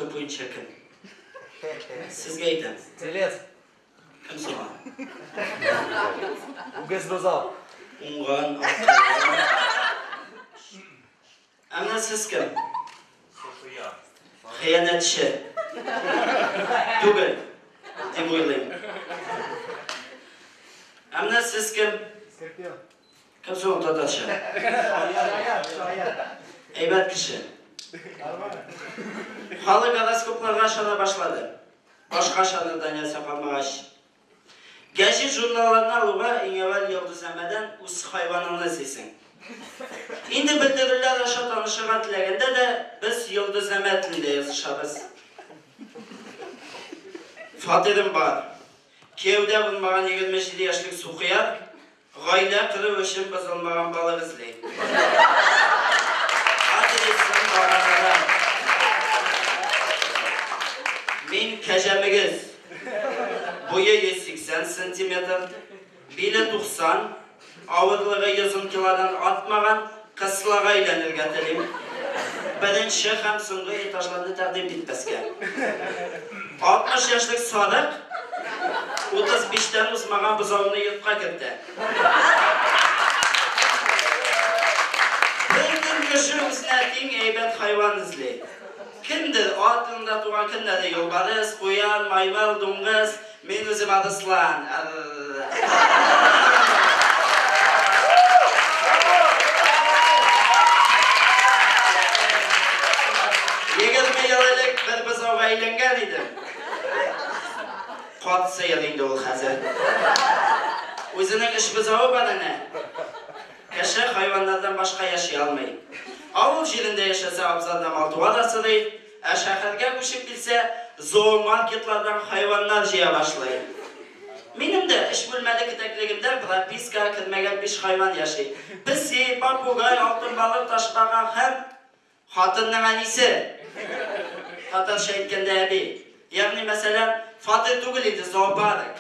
Гороскоп буенча кем? Сезгә әйтәм. Телец. Кем соң ул? Үгез бозау. Уңган, акыллы. Ә менә сез кем? Суфия. Хыянәтче. Түгел, дип уйлыйм. Ә менә сез кем? Скорпион. Кем соң ул татарча? Шаян, шаян. Әйбәт кеше. Нормально. Халык гороскопларга ышана башлады. Башка ышанырдан нәрсә калмагач. Гәҗит-журналларны алуга иң әүвәл йолдызнамәдән үз хайваныңны эзлисең. Инде белдерүләр аша танышырга теләгәндә дә без йолдызнамә телендә язышабыз. Фатирым бар. Кияүдә булмаган 27 яшьлек Сухияр Гаилә кору өчен бозылмаган балык эзли. Адресым баганада. Мин кәҗәмегез. Буе 180 сантиметр, биле 90, авырлыгы 110 килодан артмаган кыслага әйләнергә телим. Беренче һәм соңгы этажларны тәкъдим итмәскә. 60 яшьлек сарык 35 тән узмаган бозауны йортка кертә. Бөтен кеше үзенә тиң әйбәт хайван эзли. Кемдер ат елында туган, кемнәрдер юлбарыс, куян, маймыл, дуңгыз, мин үзем арыслан. 20 ел элек бер бозауга әйләнгән идем. Кат сыер инде ул хәзер. Үзенең өч бозавы бар әнә. Кеше хайваннардан башка яши алмый. Авыл җирендә яшәсә, абзарда мал-туар асрый, ә шәһәргә күчеп килсә, зоомаркетлардан хайваннар җыя башлый. Минем дә өч бүлмәле кетәклегемдә пропискага кермәгән биш хайван яши. Песи, попугай, алтын балык, ташбака һәм Хатынның әнисе. Татарча әйткәндә әби. Ягъни мәсәлән, фатир түгел инде, зоопарк.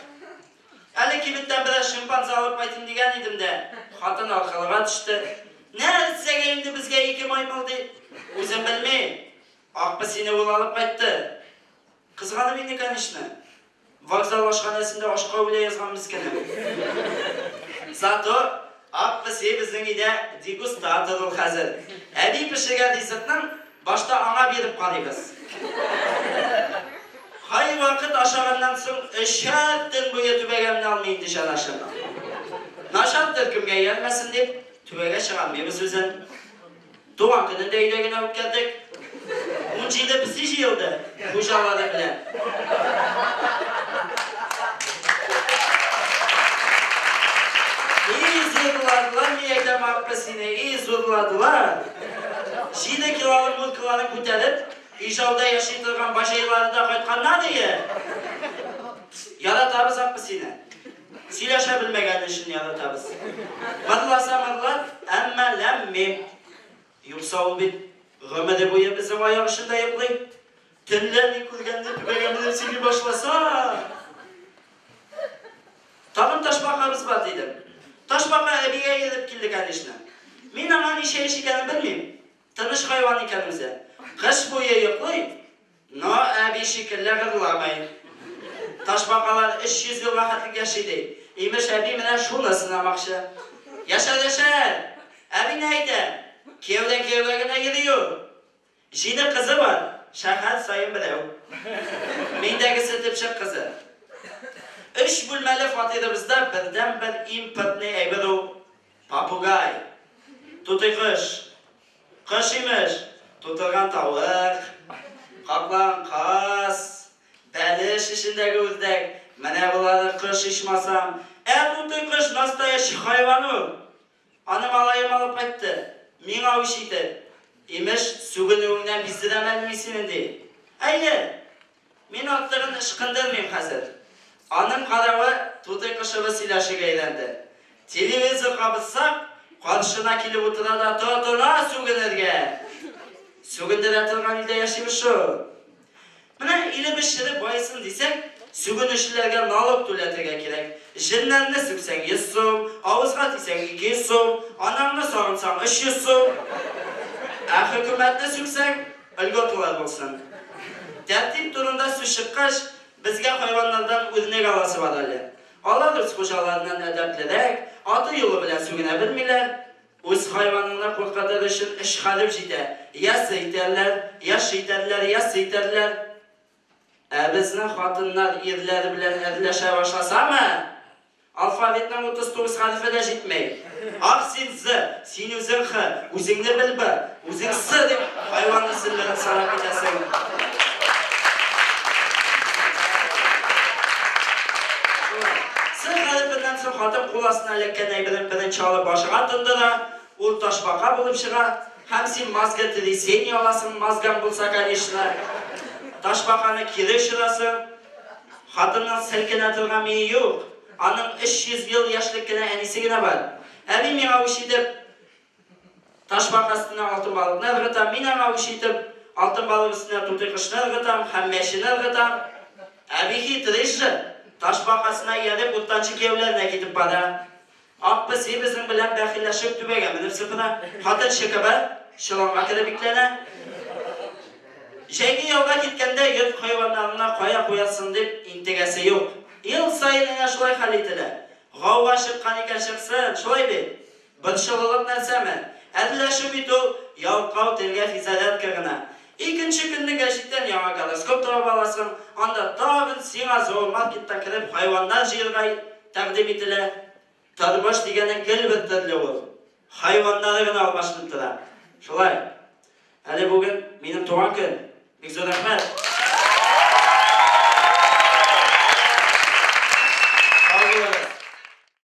Әле кибеттән берәр шимпанзе алып кайтыйм дигән идем дә, хатын аркылыга төште. Нәрсәгә инде безгә ике маймыл ди. Үзем белмим. Ак песине ул алып кайтты. Кызганып инде, конечно. Вокзал ашханәсендә ашка үлә язган мескенем. Зато ак песи безнең өйдә дегустатор ул хәзер. Әби пешергән ризыкның башта аңа биреп карыйбыз. Кайвакыт ашаганнан соң өчәр төн буе түбәгә менә алмый инде җанашым. Начар төркемгә иярмәсен дип, түбәгә чыгармыйбыз үзен. Туган көнен дә өйдә генә үткәрдек. 17 песи җыелды, хуҗалары белән. И зурладылар, мин әйтәм, ак песине, и зурладылар. 7 килолы муркаларын күтәреп, Ижауда яши торган баҗайлары да кайтканнар ие. Яратабыз ак песине. Сөйләшә белмәгәне өчен яратабыз. Мырласа мырлар, әмма ләм-мим. Юкса ул бит гомере буе безнең аяк очында йоклый. Төнлә ни күргәнне түбәгә менеп сөйли башласа. Тагын ташбакабыз бар, дидем. Ташбака әбигә ияреп килде, конечно. Мин аңа ничә яшь икәнен белмим. Тыныч хайван икән үзе. Кыш буе йоклый, Но әби шикелле гырламый. Ташбакалар 300 елга хәтлек яши ди. Имеш, әби менә шуны сынамакчы. Яшәр, яшәр! Әби ни әйтә? Кияүдән кияүгә генә йөри ул. Җиде кызы бар, шәһәр саен берәү. Миндәгесе төпчек кызы. Өч бүлмәле фатирыбызда бердәнбер импортный әйбер ул, попугай. Тутый кош. Кош имеш, тутырган тавык, каплан каз, бәлеш эчендәге үрдәк, менә болары кош ичмасам. Ә тутый кош настоящий хайван ул. Аны малаем алып кайтты, миңа үч итеп. Имеш, сүгенүеңнән биздерәм әле мин сине, ди. Әйе, Мин артыгын ычкындырмыйм хәзер. Аның каравы, тутый кошыбыз сөйләшергә өйрәнде. Телевизор кабызсак, каршына килеп утыра да тотына сүгенергә. Сүгендерә торган илдә яшибез шул. Менә илебез череп баесын дисәк, сүгенүчеләргә налог түләтергә кирәк. Җеннәрне сүксәң 100 сум, авызга тисәң 200 сум, анаңны сагынсаң 300 сум. Ә хөкүмәтне сүксәң, льготалар булсын. Тәртип турында сүз чыккач, безгә хайваннардан үрнәк аласы бар әле. Алар үз хуҗаларыннан әдәплерәк, аты-юлы белән сүгенә белмиләр. Үз хайваныңны куркытыр өчен өч хәреф җитә, я сы итәрләр, я шы итәрләр, я сы итәрләр. Ә безнең хатыннар ирләр белән әрләшә башласамы? Алфавитның 39 хәрефе дә җитми. Ах син З, син үзең Х, үзеңне бел Б, үзең С дип хайван исемнәрен санап китәсең. Шулай. С хәрефеннән соң хатын кул астына эләккән әйберен беренче алып башыңа тондыра, ул ташбака булып чыга, һәм син мозготрясение аласың, мозгаң булса, конечно. Ташбаканы кире очырасың. Хатынның селкенә торган мие юк. Аның 300 ел яшьлек кенә әнисе генә бар. Әби миңа үч итеп, ташбака өстенә алтын балыкны ыргытам, мин аңа үч итеп, алтын балык өстенә тутый кошны ыргытам һәм мәчене ыргытам. Әби хитрый же, ташбакасына ияреп, уртанчы кияүләренә китеп бара. Ак песи безнең белән бәхилләшеп түбәгә менеп сыпыра. Хатын чыкыбы, чоланга кереп бикләнә. Җәйге ялга киткәндә йорт хайваннарына кая куясың дип интегәсе юк. Ел саен әнә шулай хәл ителә. Гауга чыккан икән чыксын, шулай бит? Борчылырлык нәрсәме? Әрләшү бит ул ялкау телгә физзарядка гына. Икенче көнне гәҗиттән яңа гороскоп табып аласың, анда тагын сиңа зоомаркеттан кереп хайваннар җыерга тәкъдим ителә. Тормыш дигәнең гел бер төрле ул. Хайваннары гына алмашынып тора. Шулай. Әле бүген минем туган көн. Бик зур рәхмәт.